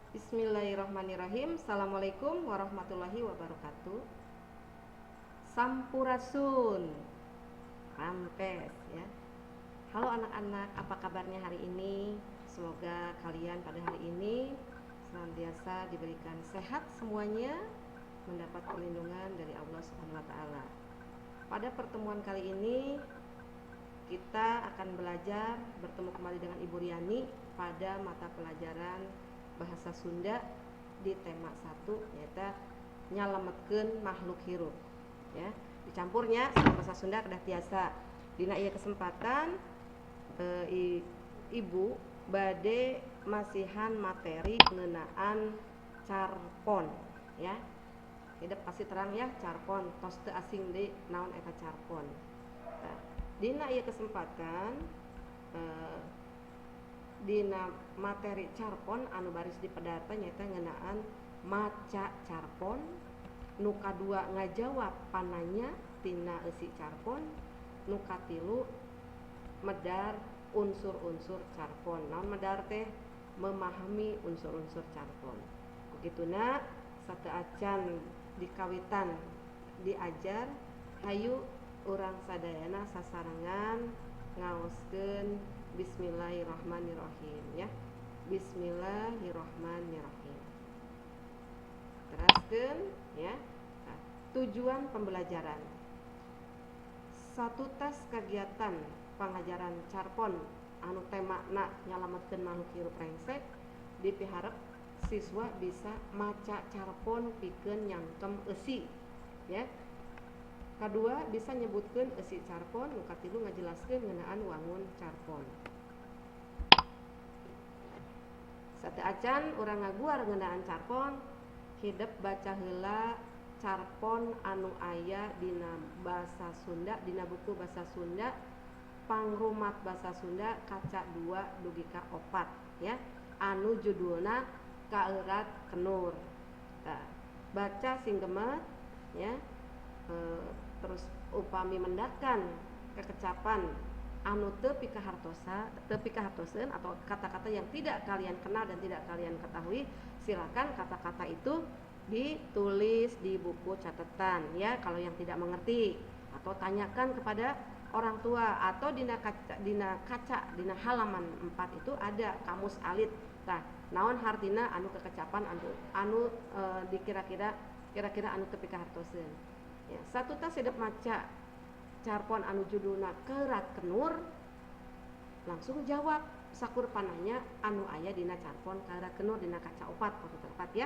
Bismillahirrahmanirrahim. Assalamualaikum warahmatullahi wabarakatuh. Sampurasun. Rampes ya. Halo anak-anak, apa kabarnya hari ini? Semoga kalian pada hari ini senantiasa diberikan sehat semuanya, mendapat perlindungan dari Allah Subhanahu wa taala. Pada pertemuan kali ini kita akan belajar bertemu kembali dengan Ibu Riani pada mata pelajaran Bahasa Sunda di tema 1, yaitu nyalametkeun makhluk hirup ya. Dicampurnya sama bahasa Sunda kedah tiasa. Dina ieu kesempatan Ibu bade masihan materi ngeunaan carpon ya. Tidak pasti terang ya, carpon tos teu asing deui naon eta carpon. Nah, dina ieu kesempatan dina materi carpon anu baris dipedar teh nyaeta ngeunaan maca carpon, nu kadua ngajawab pananya tina eusi carpon, nu katilu medar unsur-unsur carpon. Naon medar teh? Memahami unsur-unsur carpon. Ku kituna, sateuacan dikawitan diajar, hayu urang sadayana sasarengan ngaoskeun bismillahirrahmanirrahim ya. Bismillahirrahmanirrahim. Teraskeun ya. Nah, tujuan pembelajaran. Satutas kegiatan pangajaran carpon anu temana nyalametkeun makhluk hirup rengsek, dipiharep siswa bisa maca carpon pikeun nyangkem eusi ya. Kadua, bisa nyebutkeun eusi carpon. Nu katilu, ngajelaskeun ngeunaan wangun carpon. Sateuacan urang ngaguar ngeunaan carpon, hidep baca heula carpon anu aya dina basa Sunda, dina buku basa Sunda Pangrumat Basa Sunda kaca 2 dugi ka 4 ya, anu judulna Kaeurat Kenur. Nah, baca sing gemet ya. Terus upami mendatkan kekecapan anu teu pikahartosa, teu pikahartoseun, atau kata-kata yang tidak kalian kenal dan tidak kalian ketahui, silakan kata-kata itu ditulis di buku catatan ya, kalau yang tidak mengerti, atau tanyakan kepada orang tua, atau dina kaca dina halaman 4 itu ada kamus alit. Tah, naon hartina anu kekecapan anu anu dikira-kira kira-kira anu teu pikahartoseun ya. Satutas hidep maca carpon anu judulna Kaeurat Kenur, langsung jawab sakur pananya anu aya dina carpon Kaeurat Kenur dina kaca 4, 4 ya.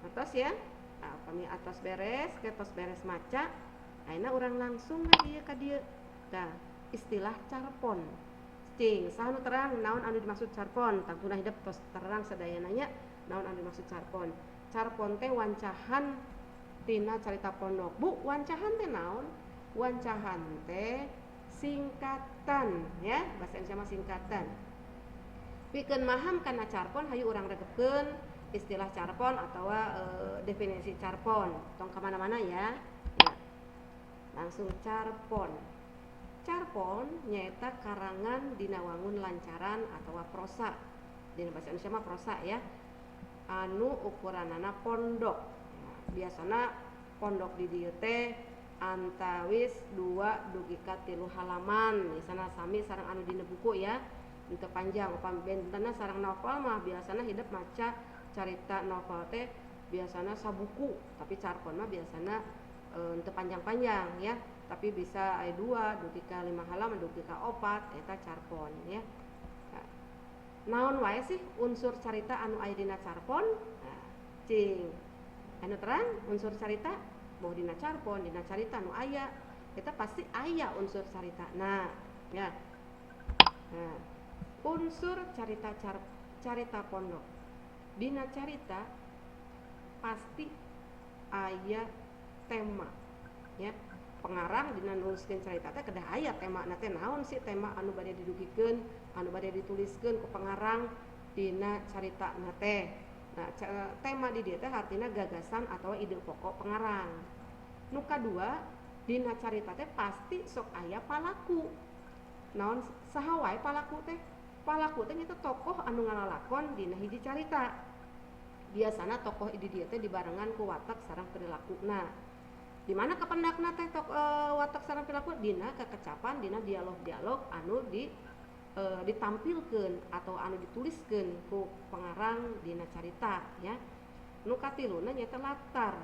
Atos ya. Nah, upami atos beres, tos beres maca, ayeuna urang langsung we ieu ka dieu. Tah, istilah carpon. Cing, saha nu terang naon anu dimaksud carpon? Tangtuna hidep tos terang sadayana nya naon anu dimaksud carpon. Carpon teh wancahan tina carita pondok. Bu, wancahan teh naon? Wancahan teh singkatan ya, bahasa Indonesia mah singkatan. Pikeun maham kana carpon, hayu urang regepkeun istilah carpon atau definisi carpon. Tong kemana-mana ya. Ya. Langsung carpon. Carpon nyaeta karangan dina wangun lancaran atau prosa. Dina bahasa Indonesia mah prosa ya. Anu ukuranana pondok. Ya, biasana pondok di dieu teh antawis 2 dugi ka 3 halaman. Misalna sami sareng anu dina buku ya. Henteu panjang. Upami bentenna sareng novel mah, biasana hidep maca carita novel teh biasana sabuku, tapi carpon mah biasana henteu panjang-panjang ya, tapi bisa aya 2 dugi ka 5 halaman, dugi ka 4, eta carpon ya. Nah, naon wae sih unsur carita anu aya dina carpon? Nah, cing, anu terang unsur carita boh dina carpon, dina carita anu aya kita pasti aya unsur carita. Nah ya. Nah, unsur carita carita pondok, dina carita pasti aya tema ya. Pengarang dina nuliskeun carita teh kedah aya tema teh. Naon sih tema anu bade didugikeun, anu bade dituliskeun ku pengarang dina carita teh? Nah, tema di dieu teh artinya gagasan atau ide pokok pengarang. Nu kadua, dina carita teh pasti sok aya palaku. Naon, saha wae palaku teh? Palaku teh nyaeta tokoh anu ngalalakon dina hiji carita. Biasana tokoh di dieu teh dibarengan ku watak sareng perilakuna. Di mana kapendakna teh watak sareng perilaku? Dina kekecapan, dina dialog-dialog anu ditampilkeun atau anu dituliskeun ku pengarang dina carita ya. Nu katiluna nyaeta latar.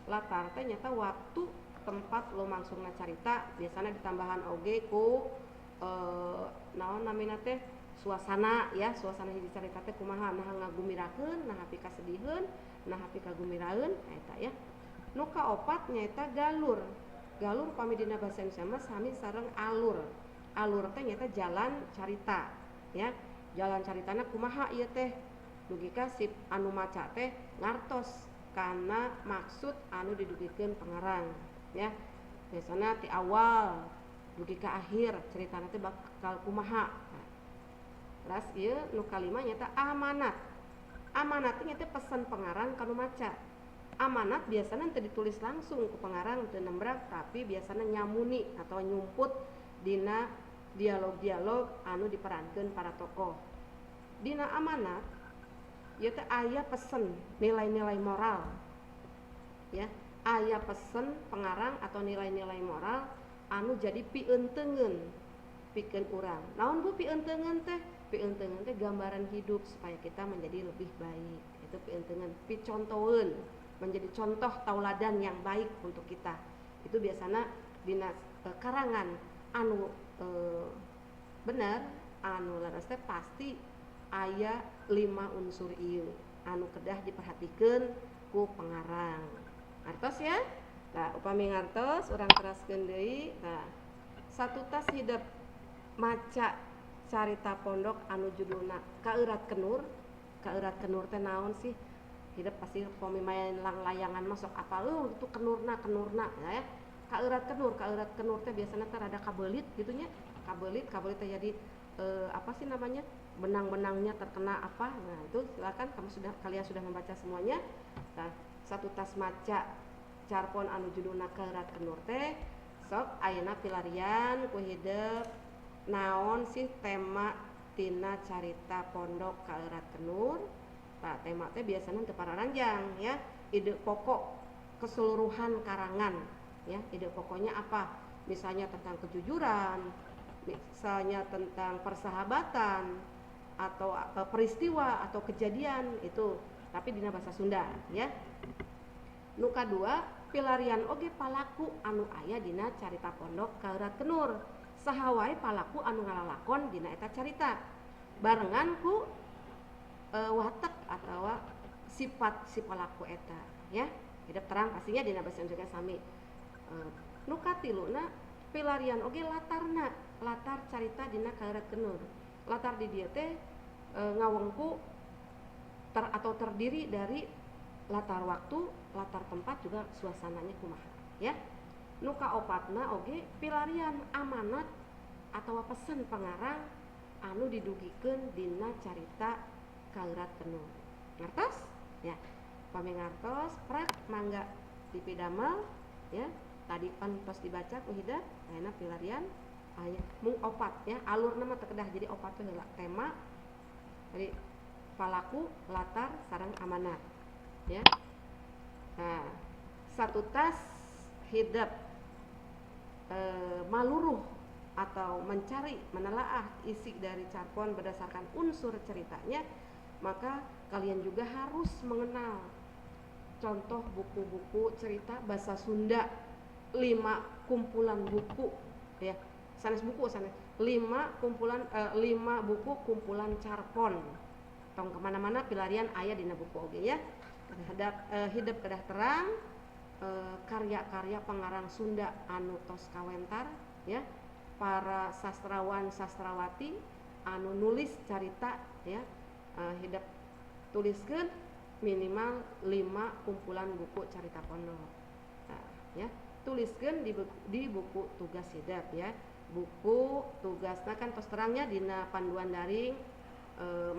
Latar teh nyaeta waktu, tempat lumangsungna carita, biasana ditambahan oge ku naon namina teh, suasana ya, suasana hiji carita teh kumaha, naha ngagumirakeun, naha pikasediheun, naha pikagumiraeun, nah eta ya. Nu kaopat nyaeta galur. Galur pami dina bahasa Indonesia mah sami sareng alur. Alur teh nyaeta jalan carita ya. Jalan caritana kumaha ieu teh, dugi ka si anu maca teh ngartos kana maksud anu didugikeun pengarang ya. Biasana ti awal dugi ka akhir ceritana teh bakal kumaha. Nah, terus ieu nu kalima nyaeta amanat. Amanat teh nyaeta pesan pengarang ka nu maca. Amanat biasana teu ditulis langsung ku pengarang, teu nembrak, tapi biasana nyamuni atau nyumput dina dialog-dialog anu diperankeun para tokoh. Dina amanat ieu teh aya pesen nilai-nilai moral ya, aya pesen pengarang atau nilai-nilai moral anu jadi pientengeun pikeun urang. Naon Bu pientengeun teh? Pientengeun teh gambaran hidup supaya kita menjadi lebih baik. Itu pientengeun, picontoeun, menjadi contoh tauladan yang baik untuk kita. Itu biasana dina karangan anu bener, anu leres teh pasti aya 5 unsur ieu anu kedah diperhatikeun ku pengarang. Ngartos ya? Nah, upami ngartos urang teraskeun deui. Nah, satutas hidep maca carita pondok anu judulna Kaeurat Kenur. Kaeurat Kenur teh naon sih? Hidep pasti upami main langlayangan mah sok apal, itu kenurna, kenurna ya. Kaeurat Kenur, Kaeurat Kenur teh biasana teh rada kabelit gitu nya. Kabelit, kabelit teh jadi apa sih namanya? Benang-benangnya terkena apa? Nah, itu silakan kalian sudah membaca semuanya. Nah, satu tas maca carpon anu judulna Kaeurat Kenur teh sok ayeuna pilarian ku hidep naon sih tema tina carita pondok Kaeurat Kenur. Nah, tema teh biasana teu pararanjang ya, ide pokok keseluruhan karangan ya, ide pokoknya apa? Misalnya tentang kejujuran, misalnya tentang persahabatan atau peristiwa atau kejadian itu, tapi dina bahasa Sunda ya. Nu kadua, pilarian oge palaku anu aya dina carita pondok Kaeurat Kenur. Saha wae palaku anu ngalalakon dina eta carita. Barengan ku watak atau sifat si palaku eta ya. Hidup terang pastinya dina bahasa Indonesia sami. Nu katiluna pilarian oge latarna, latar carita dina Kaeurat Kenur. Latar di dieu teh ngawengku atau terdiri dari latar waktu, latar tempat juga suasananya kumaha ya. Nu kaopatna oge pilarian amanat atau pesan pengarang anu didugikeun dina carita Kaeurat Kenur. Ngartos? Ya. Pami ngartos prak mangga dipidamel ya. Tadi pan tos dibaca ku hidep, ayeuna pilarian aya mung opat ya, alurna mah teu kedah jadi opat teh heula tema. Jadi palaku, latar sareng amanat ya. Nah, satu tas hidep maluruh atau mencari, menelaah isi dari carpon berdasarkan unsur ceritanya, maka kalian juga harus mengenal contoh buku-buku cerita bahasa Sunda, 5 kumpulan buku ya, sanes buku sanes, 5 kumpulan, 5 buku kumpulan carpon. Tong kemana-mana pilarian aya dina buku oge ya. Terhadap hidep kedah terang, karya-karya pengarang Sunda anu tos kawentar ya, para sastrawan sastrawati anu nulis carita ya, hidep tuliskeun minimal 5 kumpulan buku carita pondok. Nah, ya, tuliskeun di buku tugas hidep ya. Buku tugasna kan tos terangnya dina panduan daring,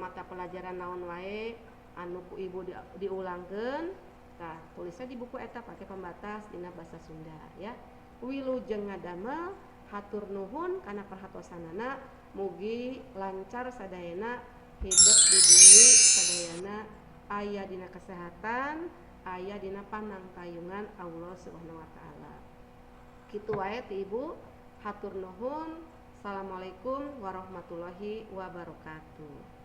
mata pelajaran naon wae anu ku ibu diulangkeun. Tah, tulisnya di buku eta pakai pembatas dina bahasa Sunda ya. Wilujeng ngadamel, hatur nuhun kana perhatosanana, mugi lancar sadayana, hidep di bumi sadayana. Aya dina kesehatan, aya dina panangtayungan Allah Subhanahu wa taala. Kitu wae ti Ibu, hatur nuhun. Assalamualaikum warahmatullahi wabarakatuh.